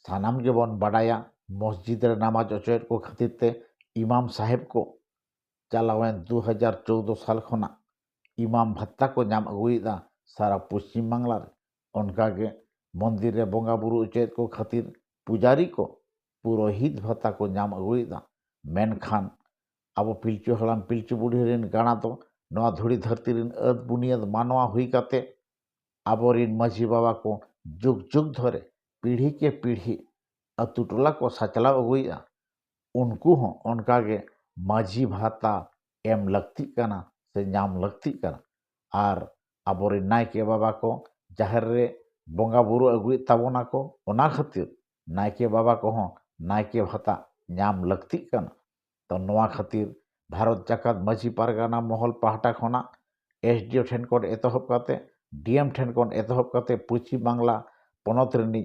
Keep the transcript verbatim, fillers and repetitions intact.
ᱥᱟᱱᱟᱢ ᱜᱮᱵᱚᱱ ᱵᱟᱰᱟᱭᱟ, ᱢᱚᱥᱡᱤᱫ ᱨᱮ ᱱᱟᱢᱟᱡᱽ ᱚᱪᱚᱭᱮᱫ ᱠᱚ ᱠᱷᱟᱹᱛᱤᱨ ᱛᱮ ᱤᱢᱟᱢ ᱥᱟᱦᱮᱵᱽ ᱠᱚ ᱪᱟᱞᱟᱣᱮᱱ ᱫᱩ ᱦᱟᱡᱟᱨ ᱪᱳᱣᱫᱚ ᱥᱟᱞ ᱠᱷᱚᱱᱟᱜ ᱤᱢᱟᱢ ᱵᱷᱟᱛᱟ ᱠᱚ ᱧᱟᱢ ᱟᱹᱜᱩᱭᱮᱫᱟ ᱥᱟᱨᱟ ᱯᱚᱪᱷᱤᱢ ᱵᱟᱝᱞᱟ ᱨᱮ᱾ ᱚᱱᱠᱟᱜᱮ ᱢᱚᱱᱫᱤᱨ ᱨᱮ ᱵᱚᱸᱜᱟ ᱵᱩᱨᱩ ᱚᱪᱚᱭᱮᱫ ᱠᱚ ᱠᱷᱟᱹᱛᱤᱨ ᱯᱩᱡᱟᱨᱤ ᱠᱚ ᱯᱩᱨᱳᱦᱤᱛ ᱵᱷᱟᱛᱟ ᱠᱚ ᱧᱟᱢ ᱟᱹᱜᱩᱭᱮᱫᱟ᱾ ᱢᱮᱱᱠᱷᱟᱱ ᱟᱵᱚ ᱯᱤᱞᱪᱩ ᱦᱟᱲᱟᱢ ᱯᱤᱞᱪᱩ ᱵᱩᱰᱷᱤ ᱨᱮᱱ ᱜᱟᱬᱟ ᱫᱚ ᱱᱚᱣᱟ ᱫᱷᱩᱲᱤ ᱫᱷᱟᱹᱨᱛᱤ ᱨᱮᱱ ᱟᱹᱫ ᱵᱩᱱᱤᱭᱟᱹᱫ ᱢᱟᱱᱣᱟ ᱦᱩᱭ ᱠᱟᱛᱮ ᱟᱵᱚᱨᱤᱱ ᱢᱟᱹᱡᱷᱤ ᱵᱟᱵᱟ ᱠᱚ ᱡᱩᱜᱽ ᱡᱩᱜᱽ ᱫᱷᱚᱨᱮ ᱯᱤᱲᱦᱤ ᱠᱮ ᱯᱤᱲᱦᱤ ᱟᱹᱛᱩ ᱴᱚᱞᱟ ᱠᱚ ᱥᱟᱪᱞᱟᱣ ᱟᱹᱜᱩᱭᱮᱫᱼᱟ, ᱩᱱᱠᱩ ᱦᱚᱸ ᱚᱱᱠᱟᱜᱮ ᱢᱟᱹᱡᱷᱤ ᱵᱷᱟᱛᱟ ᱮᱢ ᱞᱟᱹᱠᱛᱤᱜ ᱠᱟᱱᱟ ᱥᱮ ᱧᱟᱢ ᱞᱟᱹᱠᱛᱤᱜ ᱠᱟᱱᱟ᱾ ᱟᱨ ᱟᱵᱚᱨᱮᱱ ᱱᱟᱭᱠᱮ ᱵᱟᱵᱟ ᱠᱚ ᱡᱟᱦᱮᱨ ᱨᱮ ᱵᱚᱸᱜᱟ ᱵᱩᱨᱩ ᱟᱹᱜᱩᱭᱮᱫ ᱛᱟᱵᱚᱱᱟ ᱠᱚ, ᱚᱱᱟ ᱠᱷᱟᱹᱛᱤᱨ ᱱᱟᱭᱠᱮ ᱵᱟᱵᱟ ᱠᱚᱦᱚᱸ ᱱᱟᱭᱠᱮ ᱵᱷᱟᱛᱟ ᱧᱟᱢ ᱞᱟᱹᱠᱛᱤᱜ ᱠᱟᱱᱟ᱾ ᱛᱚ ᱱᱚᱣᱟ ᱠᱷᱟᱹᱛᱤᱨ ᱵᱷᱟᱨᱚᱛ ᱡᱟᱠᱟᱛ ᱢᱟᱹᱡᱷᱤ ᱯᱟᱨᱜᱟᱱᱟ ᱢᱚᱦᱚᱞ ᱯᱟᱦᱴᱟ ᱠᱷᱚᱱᱟᱜ ᱮᱥᱰᱤᱳ ᱴᱷᱮᱱ ᱠᱷᱚᱱ ᱮᱛᱚᱦᱚᱵ ᱠᱟᱛᱮ, ᱰᱤᱮᱢ ᱴᱷᱮᱱ ᱠᱷᱚᱱ ᱮᱛᱚᱦᱚᱵ ᱠᱟᱛᱮ ᱯᱚᱪᱷᱤᱢ ᱵᱟᱝᱞᱟ ᱯᱚᱱᱚᱛ ᱨᱤᱱᱤᱡ